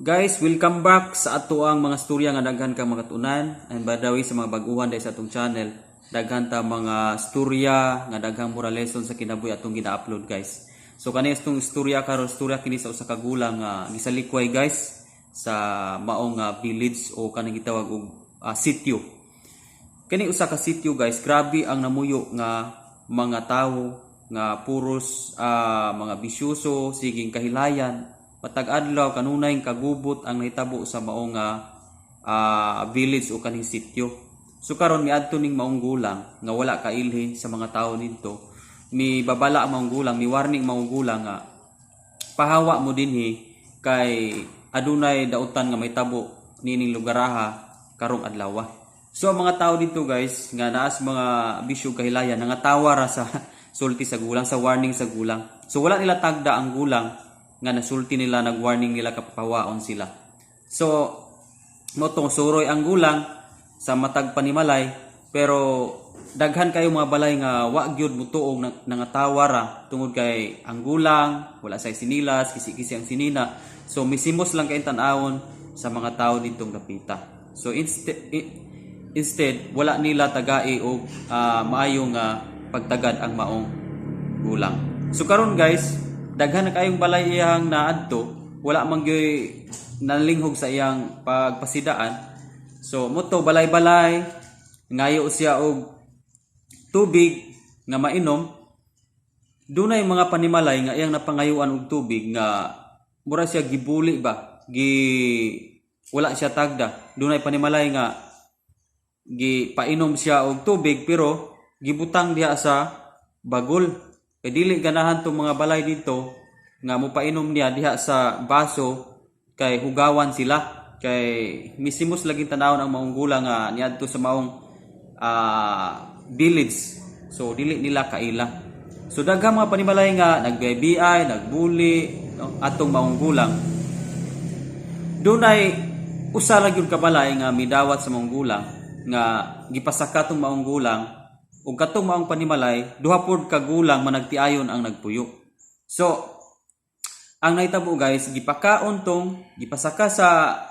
Guys, welcome back sa atoang mga storya nga daghan kang makatunan. And by the way, sa mga baguhan dahil sa atong channel, daghan ta mga storya nga daghang moral lesson sa kinabuhi atong gina-upload, guys. So kani atong istorya karon, istorya kini sa usa ka gulang nga gisalikway, guys, sa maong village o kanang gitawag og sitio. Kani usa ka sitio, guys, grabe ang namuyo nga mga tawo nga puros mga bisyoso, siging kahilayan. Matag adlaw kanunay kagubot ang nahitabo sa maong village o kaning sitio. So karon miadto ning maong gulang nga wala kailhi sa mga tawo nidto. Mi babala ang maong gulang, mi warning maong gulang nga pahawa mo dinhi kay adunay dautan nga mahitabo nining lugaraha karong adlaw. So ang mga tao dito, guys, nga naas mga bisyo, kahilayan, nangatawa ra sa sulti sa gulang, sa warning sa gulang. So wala nila tagda ang gulang nga nasulti nila, nag-warning nila kapapawaon sila. So mao tong suroy ang gulang sa matag panimalay, pero daghan kayo mga balay nga wa gyud mutuog, nangatawa ra tungod kay ang gulang wala say sinilas, kisi-kisi ang sinina. So misimos lang kay tan-awon sa mga tao ditong dapita. So instead wala nila tagai og maayong pagtagad ang maong gulang. So karon, guys, daghan na kayong balay iyang naadto, wala man gyud nalinghog sa iyang pagpasidaan. So mao to balay-balay ngayo siya og tubig nga mainom. Dunay mga panimalay nga iyang napangayuan og tubig nga mura siya gibuli ba, gi wala siya tagda. Dunay panimalay nga gi painom siya og tubig pero gibutang diha sa bagol kay dili ganahan tong mga balay dito nga mopainom niya diha sa baso kay hugawan sila, kay misimos laging tanawon ang maong gulang nga niadto sa maong village. So dili nila kaila. So daghang mga panimalay nga nagbiay, nagbuli, no, atong maong gulang. Dunay usa ra gyud ka balay nga midawat sa maong gulang nga gipasaka tong maong gulang, ug katong maong panimalay, duha pod ka gulang managtiayon ang nagpuyo. So ang nahitabo, guys, gipakaon tong gipasaka sa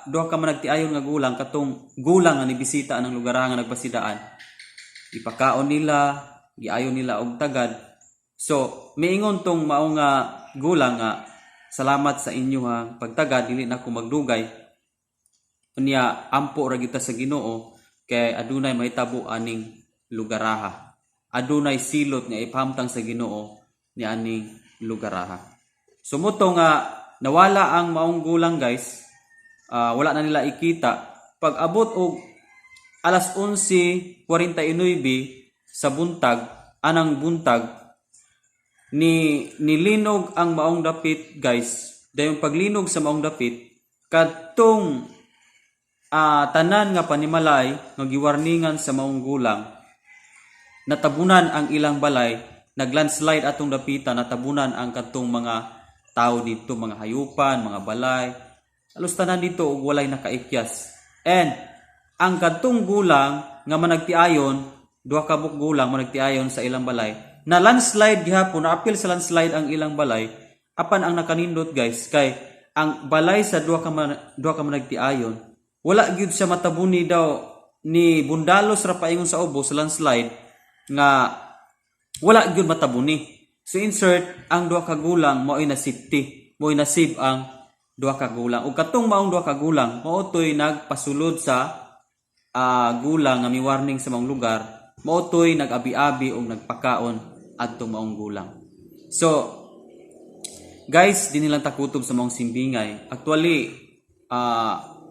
duha ka managtiayon nga gulang katong gulang nga nibisita ang lugar nga nagpasidaan. Gipakaon nila, giayon nila og tagad. So miingon tong mao nga gulang nga salamat sa inyo ha pagtagad, dili na ko magdugay. Unya ampo ra kita sa Ginoo kay adunay mahitabo aning lugaraha. Adunay silot nga ipahamtang sa Ginoo ni aning lugaraha. So mao to nga nawala ang maong gulang, guys. Wala na nila ikita. Pag abot og alas 11:49 sa buntag, anang buntag ni nilinog ang maong dapit, guys. Dayon paglinog sa maong dapit, kadtong tanan nga panimalay nga giwarningan sa maong gulang, natabunan ang ilang balay. Naglandslide atong dapita, natabunan ang kadtong mga tao dito, mga hayupan, mga balay, halos tanan dito ug walay nakaikyas. And ang kadtong gulang nga managtiayon, duha ka buok gulang managtiayon sa ilang balay, na landslide gihapon, naapil sa landslide ang ilang balay. Apan ang nakanindot, guys, kay ang balay sa duha ka managtiayon, wala gyud siya matabuni daw, ni bundalos ra paingon sa ubos sa landslide nga wala gyud matabuni. So insert, ang duha ka gulang mao'y na safety, mao'y nasave ang duha ka gulang. Ug katong maong duha ka gulang mao to'y nagpasulod sa gulang nga mi warning sa maong lugar, mao to'y nag-abi-abi ug nagpakaon adtong maong gulang. So guys, di nilang takutob sa maong simbingay. Actually,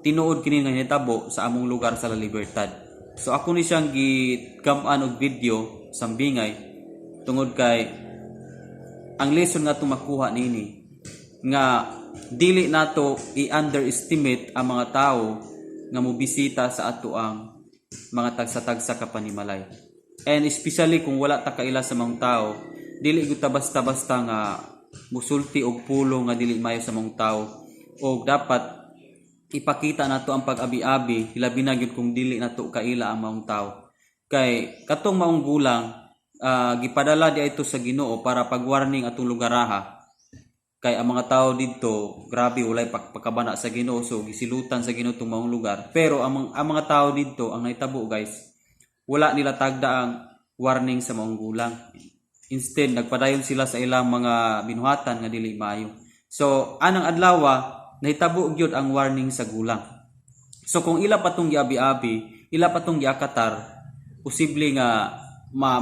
tinuod kini nga nitabo sa among lugar sa La Libertad. So ako ni siyang gikam-an og video sambingay tungod kay ang lesson nga atong makuha nini nga dili nato i-underestimate ang mga tao nga mobisita sa ato ang mga tagsa-tagsa ka panimalay. And especially kung wala ta kaila sa mga tao, dili gyud ta basta-basta nga musulti og pulong nga dili maayo sa mga tao. O dapat ipakita nato ang pag-abi-abi, hilabi na gyud kung dili nato kaila ang maong tao. Kay katong maong gulang, gipadala di ito sa Ginoo para pag-warning atong lugaraha. Kay ang mga tao didto, grabe, walay pagkabana sa Ginoo, so gisilutan sa Ginoo tong maong lugar. Pero ang mga tao didto, ang nahitabo, guys, wala nila tagda ang warning sa maong gulang. Instead, nagpadayon sila sa ilang mga binuhatan nga dili maayo. So anang adlaw, nahitabo gyud ang warning sa gulang. So kung ila pa tong giabi-abi, ila pa tong giakatar, posible nga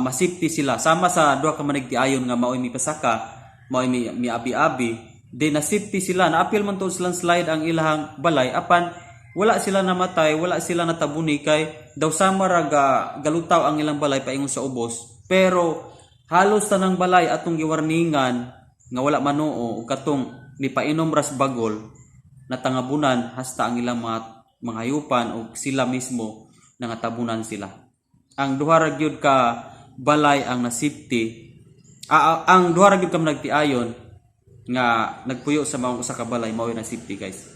masipti sila. Sama sa duha ka manigtiayon nga maoy mipasaka, maoy mi abi-abi, di nasipti sila, naapil man to sa landslide ang ilahang balay, apan wala sila namatay, wala sila natabuni kay daw sama ra galutaw ang ilang balay paingon sa ubos. Pero halos tanang balay atong giwarningan nga wala manuo ug katong nipainom ras bagol, natangabunan hasta ang ilang mga hayupan o sila mismo, nangatabunan sila. Ang duha ra gyud ka balay ang nasipti, ang duha ra gyud ka nagtiayon nga nagpuyo sa maong usa ka balay mao nasipti, guys.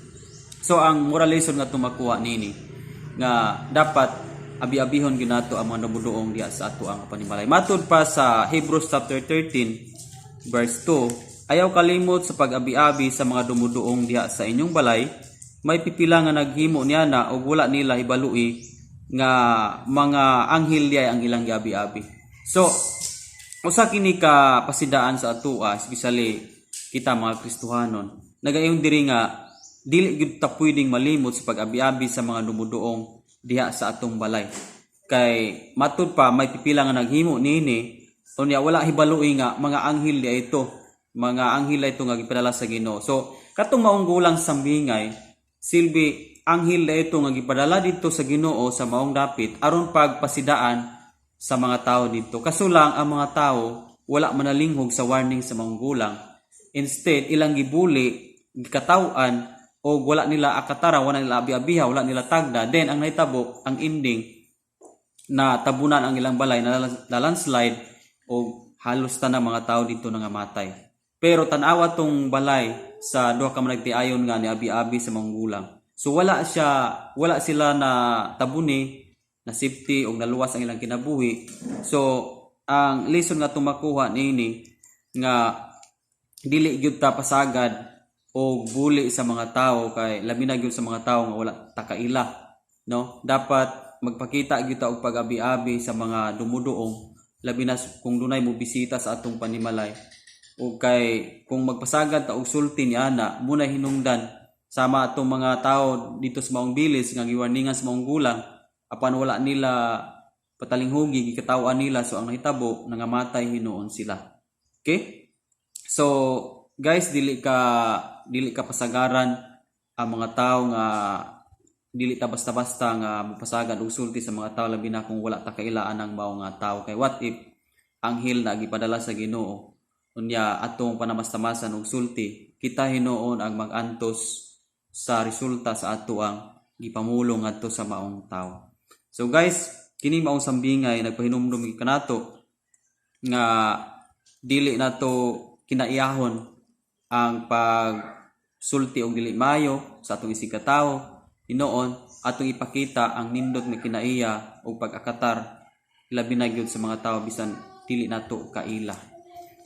So ang moral lesson nga tumakuha nini nga dapat abi-abihon gyud nato ang mga nabuduong diha sa ato ang panimalay. Matud pa sa Hebrews chapter 13 verse 2, "Ayaw kalimot sa pag-abi-abi sa mga dumuduong diha sa inyong balay. May pipila nga naghimo niana og wala nila hibalui nga mga anghel diay ang ilang giabi-abi." So usa kini ka pasidaan sa atoa, especially kita mga Kristohanon. Nagaingon diri nga dili gyud ta pwedeng malimot sa pag-abi-abi sa mga dumuduong diha sa atong balay. Kay matud pa, may pipila nga naghimo niini unya wala hibaloi nga mga anghel diha ito. Mga anghel ito nga gipadala sa Ginoo. So katong maong gulang sambingay, silbi anghel na ito nga gipadala didto sa Ginoo sa maong dapit aron pagpasidaan sa mga tao didto. Kaso lang ang mga tao wala manalinghog sa warning sa maong gulang. Instead, ilang gibuli, gikataw-an o wala nila akatara, wala nila abi-abiha, wala nila tagda. Then ang nahitabo, ang ending na tabunan ang ilang balay na landslide o halos tanang mga tao didto nangamatay. Pero tan-awa tong balay sa duha ka managtiayon nga ni abi-abi sa maong gulang. So wala sila na tabuni, na safety o naluwas ang ilang kinabuhi. So ang lesson nga tumakuha niini nga dili gyud ta pasagad o buli sa mga tao, kay labi na gyud sa mga tao nga wala ta kaila, no? Dapat magpakita gyud ta og pag-abi-abi sa mga dumuduong, labi na kung dunay mo bisita sa atong panimalay, o kay kung magpasagad ta og sulti ni ana muna hinungdan, sama atong mga tao didto sa maong village nga giwarningan sa maong gulang apan wala nila patalinghugi, gikataw-an nila. So ang nahitabo, nangamatay hinuon sila. Okay, so guys, dili ka pasagaran ang mga tao nga dili ta basta-basta nga mopasagad og sulti sa mga tao, labi na kung wala ta kailaan ang mao nga tao, kay what if anghel na gipadala sa Ginoo, unya atong panamastamasan og sulti? Kita hinuon ang mag-antos sa resulta sa ato ang gipamulong ngadto sa maong tao. So guys, kini maong sambingay nagpahinumdum kanato nga dili nato kinaiyahon ang pagsulti og dili maayo sa atong isig katawo. Hinuon atong ipakita ang nindot nga kinaiya og pag-akatar, labi na gyud sa mga tao bisan dili nato kaila.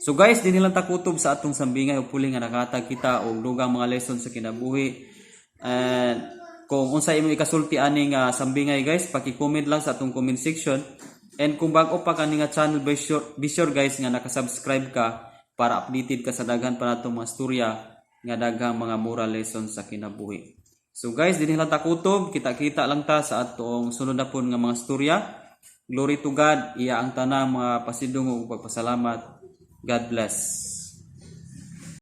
So guys, dinhi lang takutob sa atong sambingay. Hopefully nga nakahatag kita og dugang mga lesson sa kinabuhi. And kung unsa imong ikasulti ani nga sambingay, guys, paki-comment lang sa atong comment section. And kung bag-o pa kani nga channel, be sure, guys, nga naka-subscribe ka para updated ka sa daghan pa natong mga storya nga daghang mga moral lessons sa kinabuhi. So guys, dinhi lang takutob, kita-kita lang ta sa atong sunod na pud nga mga storya. Glory to God, iya ang tanang mga pasidungog ug pagpasalamat. God bless.